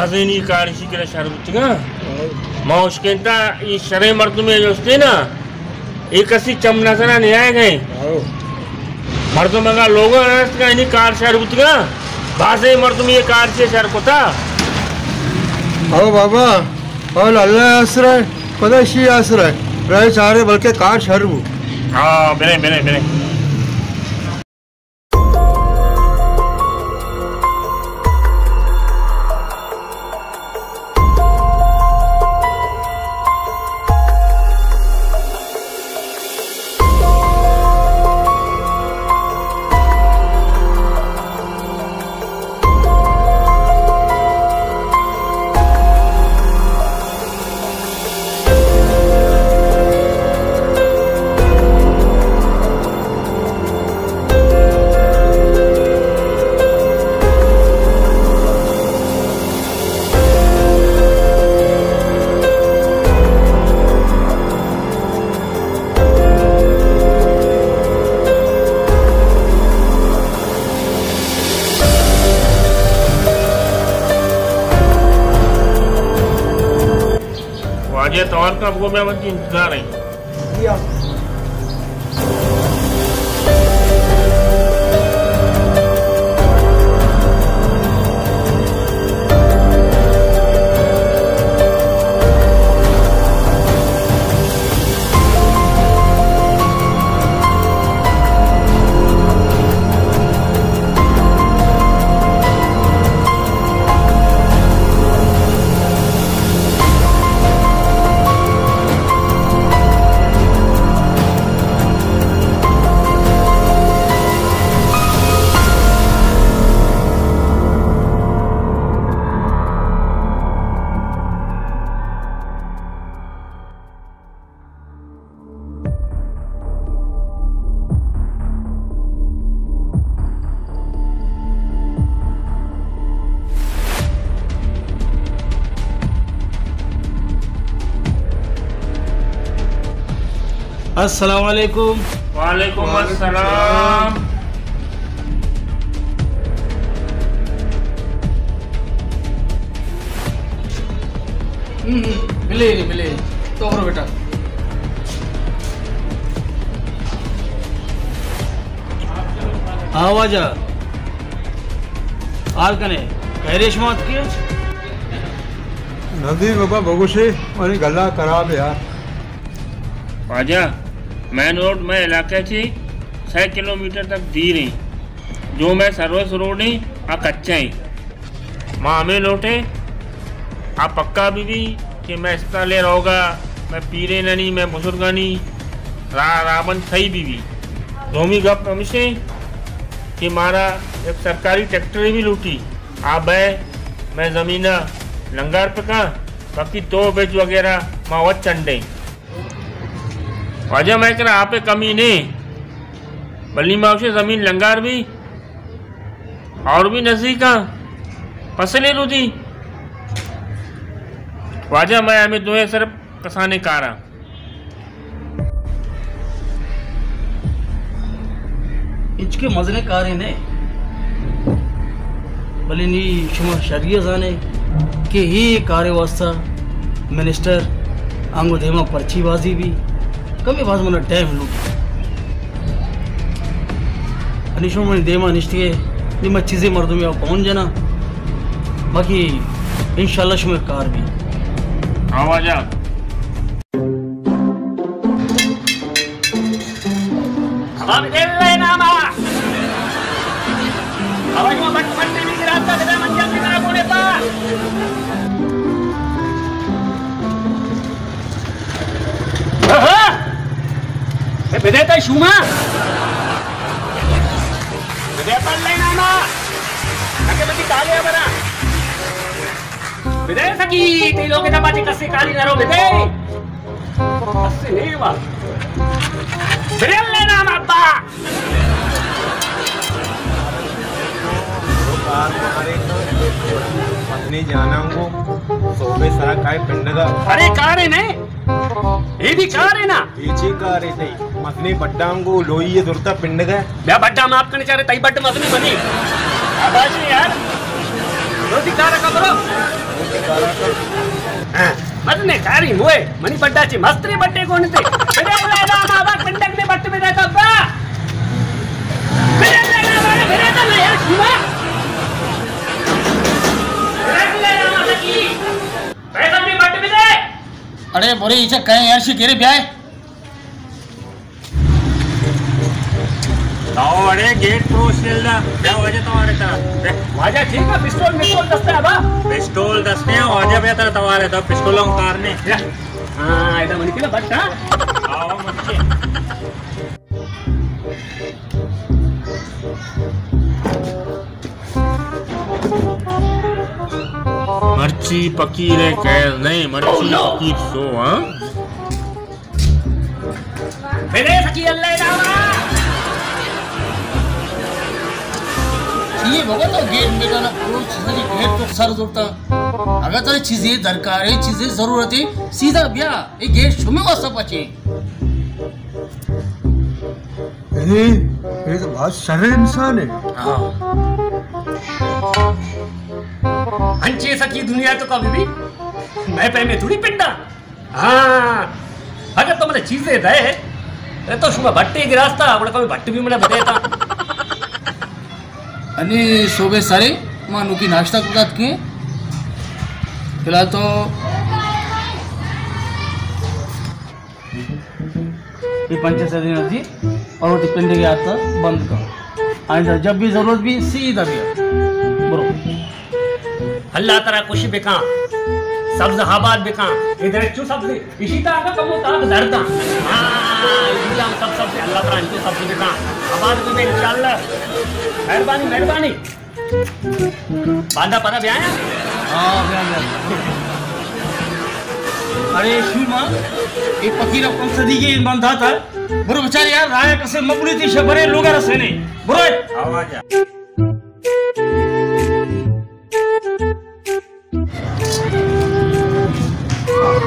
ازینی کار ایشی کرا شر بوتگاں۔ ما اشکنتا ای شریں مردمے جستے نا، ای کسی چم نظرا نیائے گئے۔ مردم اگا لوگا رست گا، اینی کار شر بوتگاں۔ بازیں مردم یہ کار چے شر کتا۔ او بابا، او اللہ آسرا، خدا شی آسرا۔ رائے چارے بلکہ کار شر بو۔ ہاں، بنے، بنے، بنے۔ واجہ توار کا بگو، میں وتی انتظار ہیں۔ السلام علیکم۔ وعلیکم السلام۔ ہم، ہم، ملے نہیں، ملے نہیں۔ تو برو بیٹا۔ ہاں واجہ، حال کنے، خیرے شما اتکے؟ نبی بابا بگوشے، منی گلا خراب ہے یار۔ واجہ، مین روڈ مئے علاقہ چی سئے کلومیٹر تک دیر ہیں، جو مئے سروس روڈ ہیں، آ کچا ہیں۔ ما ہمے لوٹیں آ پکا بہ بی کہ مئے اسپتالے روگا مئے پیرینانی، مئے بزرگانی راہ رابند صحیح بہ بی۔ دومی گپ ہمیش ایں کہ مارا یک سرکاری ٹریکٹرے بھی لوٹی، آ بئے مئے زمینا لنگار پکا، باقی تو بج وغیرہ ما وت چنڈیں۔ واجہ مئے کرا آپ کمی نے، بلے ما گوشیں زمین لنگار بی اور بھی نزدیکاں فصلے رودی۔ واجہ مئے ہمے دوئیں صرف کسانیں کاراں۔ ہچ کہ مزنیں کارے نہ، بلے نی شما شری ءَ زانے کہ اے کارے واسطہ منسٹر آنگو دیما پرچی بازی بی، کمے باز منا ٹائم لوٹ۔ انی شما منی دیما نشتگے، نی ما چیزے مردمے ءَ پون جنا، باقی انشاءاللہ شما کار بی۔ ہاں واجہ۔ ابا بدے اللہ ناما۔ ابا جو بٹ بٹ نہیں گرا تھا، بدے من جلدی میرا کونے پا۔ اے بدے تا شوما۔ بدے اللہ ناما۔ اگے بتی کالے برا۔ بدے سکی، تی لوگ دا باتی کسی کالی نرو بدے۔ اسے نہیں وا۔ برل نام ابا۔ مزنیں جاناں گوں صوبے سرا کائے پنڈگا۔ ارے کارے نے، اے بھی کارے نا۔ اے چی کارے تئی؟ مزنیں بڈاں گوں لوئی ءَ زرتا پنڈگا۔ بیا بڈا ماپ کنے چارے، تئی بڈ مزنیں منی۔ ابا جی یار، روزی کار کا کرو۔ ہاں، مزنیں کاری موئے، منی بڈا چی مستری بڈے گون تے۔ بدے اللہ نام آباد پنڈک نے بٹ بدے تبا۔ بدے اللہ نام آباد بدے تبا یار شما۔ بدے اللہ نام آباد کی۔ پیسہ بھی بٹ بدے۔ اڑے بوری ایچا کہیں یار شی گیرے بیائے۔ تو اڑے گیٹ پروش دل دا۔ بیا واجہ توارے تا۔ واجہ ٹھیک ہے، پستول مستول دستے ابا۔ پستول دستے ہیں، واجہ بیا ترا توارے تا، پستول ہم کار نے۔ ہاں، ایدا منی کلا بٹ، ہاں؟ آو منی۔ مرچی پکیر ہے، خیر نہیں، مرچی پکیر سو، ہاں؟ بلے سکی اللہ دعوا۔ یہ بابا تو گیٹ میدانا پروش سری گیٹ تو سر زورتا۔ اگر ترے چیزے درکار ہے، چیزے ضرورت ہے، سیدھا بیا، یہ گیٹ شمے واسطہ پچے۔ اے، یہ تو بہت شر انسان ہے۔ ہاں۔ انچے سکی دنیا تو کبھی بھی میں پہ میں تھوڑی پنڈا۔ ہاں، اگر تو منا چیزے دے، اے تو شما بٹے گراستا، گڑا کمے بٹ بھی منا بدے تا۔ انی صبح سرے ما نوکی ناشتہ کتات کے۔ فی الحال تو یہ پنچ سدی نزی اور تی پنڈے کے آتا بند کر۔ آئندہ جب بھی ضرورت بھی سیدھا بھی برو۔ اللہ ترا خوش بکاں، سبز آباد بکاں۔ اے درخت چو سبز ہے، اسی تا اگا کمو تاک درد آں۔ ہاں، اسی تا ہم سب سبز ہے، اللہ ترا انچو سبز بکاں۔ آباد بھی بے انشاءاللہ۔ مہربانی، مہربانی۔ باندا پدا بیایا؟ ہاں، بیا، بیا۔ اڑے شوما، اے پکیرا پنچ سدی کے بندھا تا۔ برو بچارے یار، رایا کسے مبلی تی شبرے لوگا رسینے۔ برو۔ آواز آ۔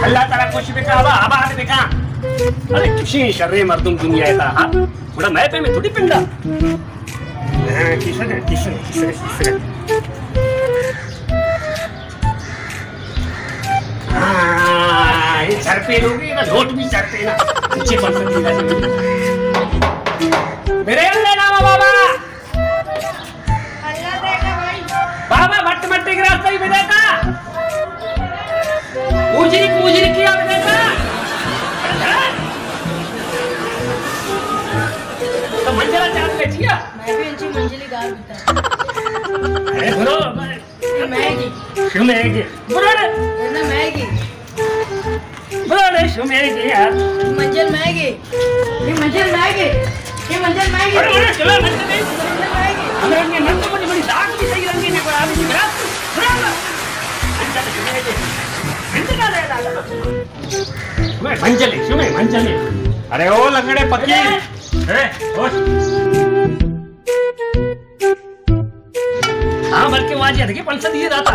اللہ تعالی خوش بکا، آبا، آباد بکا۔ ارے، چشیں شریں مردم دنیا ء تہا، ہاں؟ گڑا مئے پیمیں تھوڑی پنڈا۔ ہاں، کسر، کسر، کسر، کسر۔ ہاں، یہ چرپے لوگ ہیں نا، لوٹ بھی چرپے نا۔ اچھے پرسن کی وجہ سے۔ میرے اللہ نام بابا۔ اللہ دیکھا بھائی۔ بابا، مٹ مٹی گراس نہیں ملے گا۔ مجری، مجری کیا ملے گا؟ تو منجلا چار بیٹھی ہے۔ میں بھی انچی منجلی گار بیتا۔ ارے بھرو، میں یہ میگی۔ شو میگی۔ برو نا۔ یہ نا میگی۔ برو نا، شو میگی یار۔ منجل میگی۔ یہ منجل میگی۔ یہ منجل میگی۔ برو نا، شو میگی۔ منجل میگی۔ ہمیں اپنے من کو بڑی بڑی داغ بھی صحیح رنگی نہیں پڑا، ابھی برا۔ برو نا۔ منجل میگی۔ منجل میگی۔ شو میگی، منجل میگی۔ شو میگی، منجل میگی۔ ارے او لنگڑے پکی۔ ارے۔ اے، ہوش۔ ہاں، بلکہ واجہ دگہ پنچ سد یہ داتا۔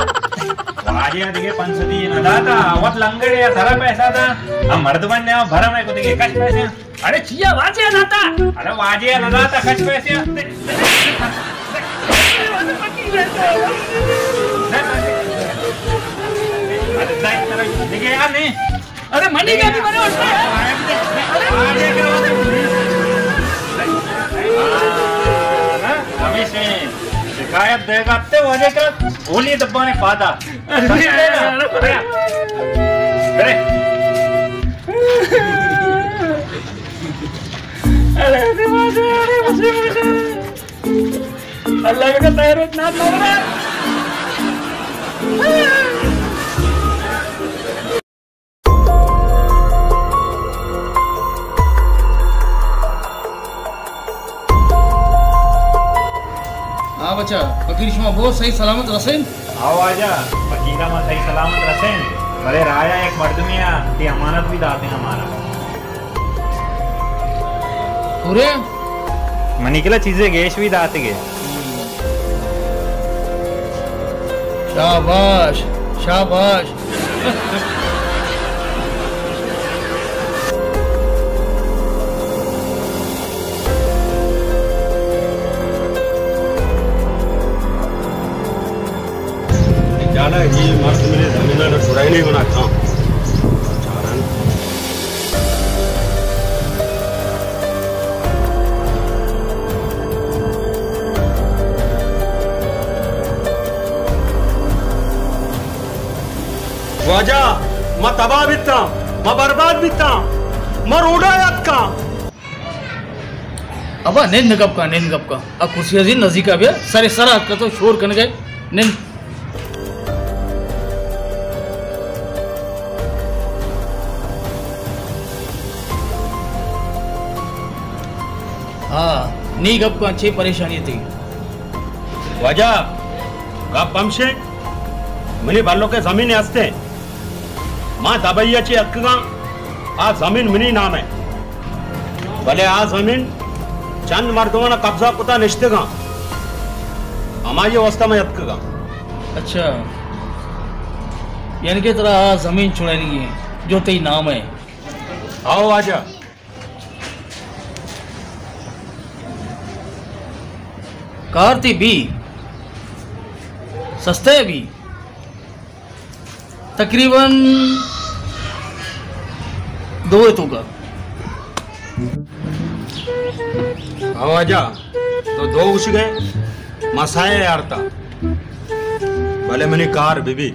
واجہ دگہ پنچ سد یہ نہ داتا، وت لنگڑے یا سرا پیسہ دا۔ ہم مردمان نے بھرم ہے کو دگہ کش پیسے۔ ارے چیا واجہ داتا؟ ارے واجہ نہ داتا، کش پیسے۔ دگہ یار نہیں۔ ارے منی گاڑی بنے اٹھتا ہے۔ ارے ہمیشہ شکایت دے گا تے واجہ کا گولی دبانے پادا۔ ارے، ارے، ارے۔ ارے، ارے، ارے، مجھے، مجھے۔ اللہ کا تیرت نہ تھا۔ ہاں بچا، فقیر شما بہت صحیح سلامت رسین۔ ہاں واجہ، فقیرہ ما صحیح سلامت رسین، بلے رایا ایک مردمی آ، تی امانت بھی داتے ہمارا۔ پورے؟ منی کلا چیزے گیش بھی داتے گے۔ شاباش، شاباش۔ جانا یہ مرد ملے تھا، نہیں ہونا کام۔ چارن۔ واجہ، ما تباہ بیتاں، ما برباد بیتاں، ما روڈا یاتکاں۔ ابا نند گپ کا، نند گپ کا۔ آ کرسی ءَ زی نزیک ءَ بیا، سرے سر ءَ اتکا تو شور کنگ ءَ ئے۔ نند۔ ہاں، نی گپ کا، چے پریشانی تئی؟ واجہ، گپ ہمشے، منی بلوک ءِ زمین ہستیں۔ ما دبئی ءَ چہ اتکگاں، آ زمین منی نام ءَ۔ بلے آ زمین چند مردماں قبضہ کتا نشتگاں۔ ہمائی واسطہ ما اتکگاں۔ اچھا، یعنی کہ ترا آ زمین چھڑینگی ایں جو تئی نام ءَ؟ آؤ واجہ۔ کار تئی بی، سستے بی، تقریباً دو ءِ توکا۔ ہاں واجہ، تو دو گوشگ ئے، ما سئے یارتا، بلے منی کار بہ بی۔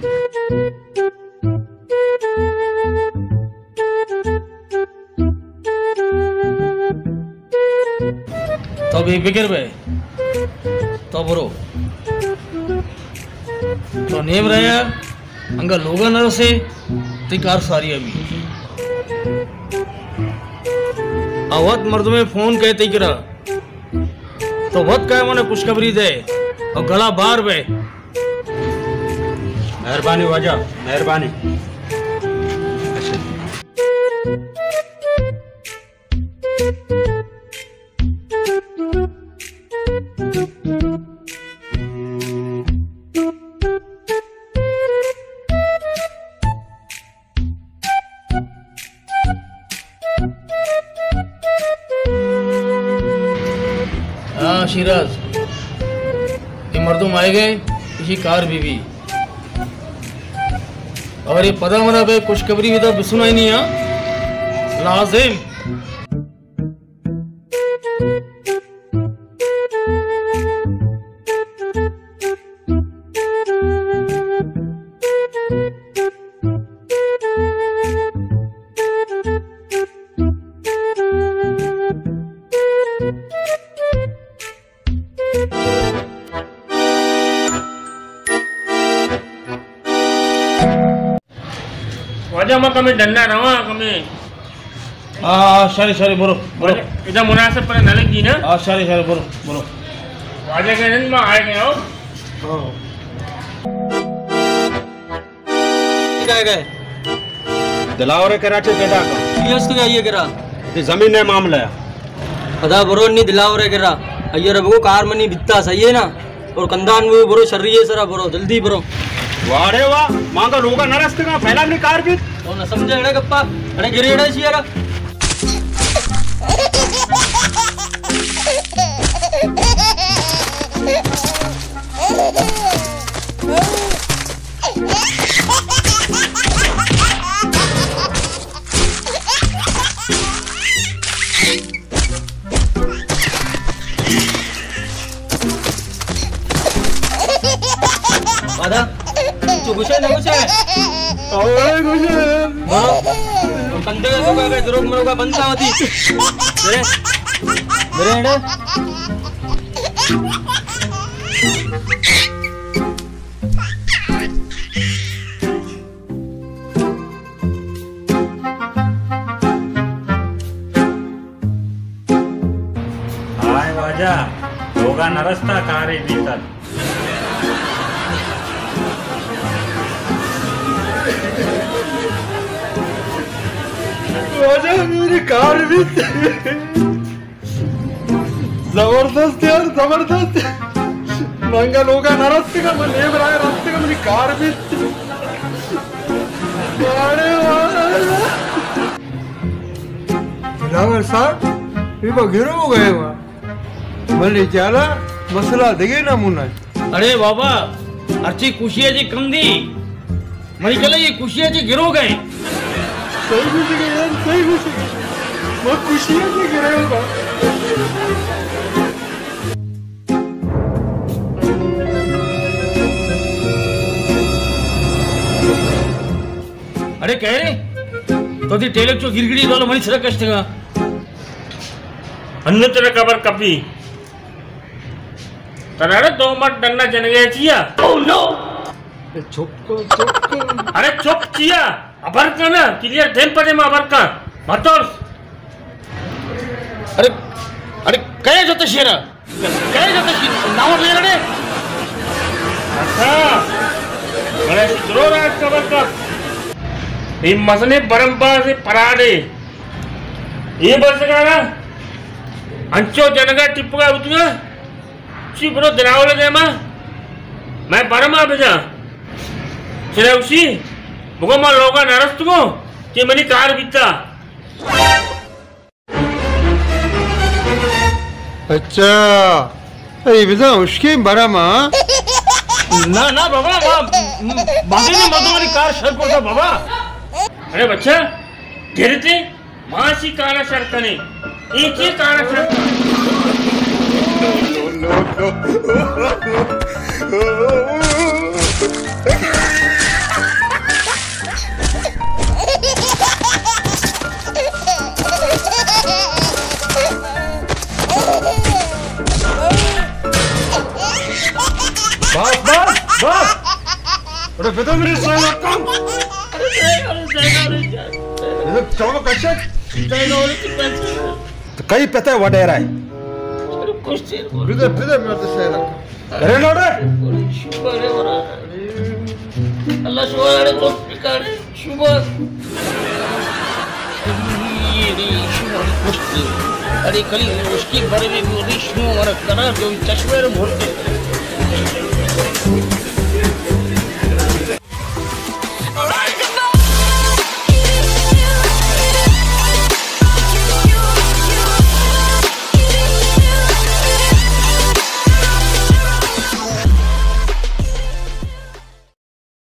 تو بے فکر بے، تو برو۔ تو نیم رہے، انگا لوگا نہ رسے، تئی کار ساری ابھی۔ آ وت مردمے فون کئے تئی کرا، تو وت کئے منا خوشخبری دے، اور گلا بار بے۔ مہربانی واجہ، مہربانی۔ ہاں شیراز، اے مردم آئے گئے، اسی کار بی بی۔ اور یہ پدا منا بے خوشخبری ودا بسنائی نہیں، ہاں؟ لازم۔ واجہ ما کمے ڈنا رواں کمے۔ آ، آ، شرے، شرے، برو، برو۔ واجہ، ادا مناسب پر نہ لگی نا؟ آ، شرے، شرے، برو، برو۔ واجہ کے نند ما آئے گئے ہو۔ ہاں۔ کیا گئے؟ دلاور کرا چے پیدا کر۔ یہ است گیا یہ کرا۔ یہ زمین ہے معاملہ ہے۔ خدا برو نی دلاور کرا۔ یہ رب کو کار منی بتا صحیح ہے نا؟ اور کندان میں برو، شری ہے سرا برو، جلدی برو۔ واڑے وا، مانگا لوگا نہ رستگا، پہلا منی کار بیت۔ تو نہ سمجھے اڑے گپا، اڑے گرے اڑے شیرا۔ وادا، تو گوشے نہ گوشے؟ اوے گوشے۔ برو۔ کندے تو کا دروگ مروگا بنتا ہوتی۔ برے۔ برے اڑے۔ ہائے واجہ، لوگا نہ رستا کارے بیتگ۔ واجہ میری کار بیت۔ زبردست یار، زبردست۔ منگا لوگا نہ رستگا، من نیم راہ رستگا، منی کار بیت۔ واڑے واڑے۔ دلاور صاحب، یہ با گرو ہو گئے وا۔ منی خیالا مسئلہ دگے نمونہ۔ اڑے بابا، ہرچی خوشی ہے جی کم دی۔ منی کلا یہ خوشی ءَ چہ گروگ ءَ ایں۔ صحیح گوشگ ئے یار، صحیح گوشگ ئے۔ ما خوشی ءَ چہ گروگ ءَ۔ اڑے کئے رے، تو دی ٹیلک چو گرگڑی ڈول منی سرا کشتگا۔ انو ترا خبر کپی۔ ترا دو مٹ ڈنا جنگے چیا؟ اے چپ کن، چپ کن۔ ارے چپ چیا؟ ابر کن نا، کلیئر دیم پہ دیم ابر کن۔ مترس۔ ارے، ارے، کئے جت شیرا؟ کئے جت شیرا؟ ناور لے رڑے۔ اچھا۔ بڑے درو راج خبر کا۔ اے مزنے برم باز پراڈے۔ اے بس گانا۔ انچو جنگا ٹپگا اتنا۔ چی برو دراول دیما، مئے برما بجا۔ چرے اوشی، بگو ما لوگا نرستگو کہ منی کار بیتا۔ اچھا، اے بزاں اشکیں برما؟ نا، نا بابا، ما، بازی نے مردمانی کار شر کرتا بابا۔ ارے بچہ، گرتے؟ ما چی کارا شر کنیں؟ اے چی کارا شر کنیں؟ بس، بس، بس۔ اڑے بدو میری سوال کم۔ چلو کشک۔ تو کئی پتہ وڈیرا ہے؟ بدے، بدے مرد سیرا۔ ارے نوڑے۔ اللہ شمارا لطف بکنے۔ شمار۔ اڑے کلی اشکی بارے میں بھی شما مارا کرا جو چشمے رو بھرتے۔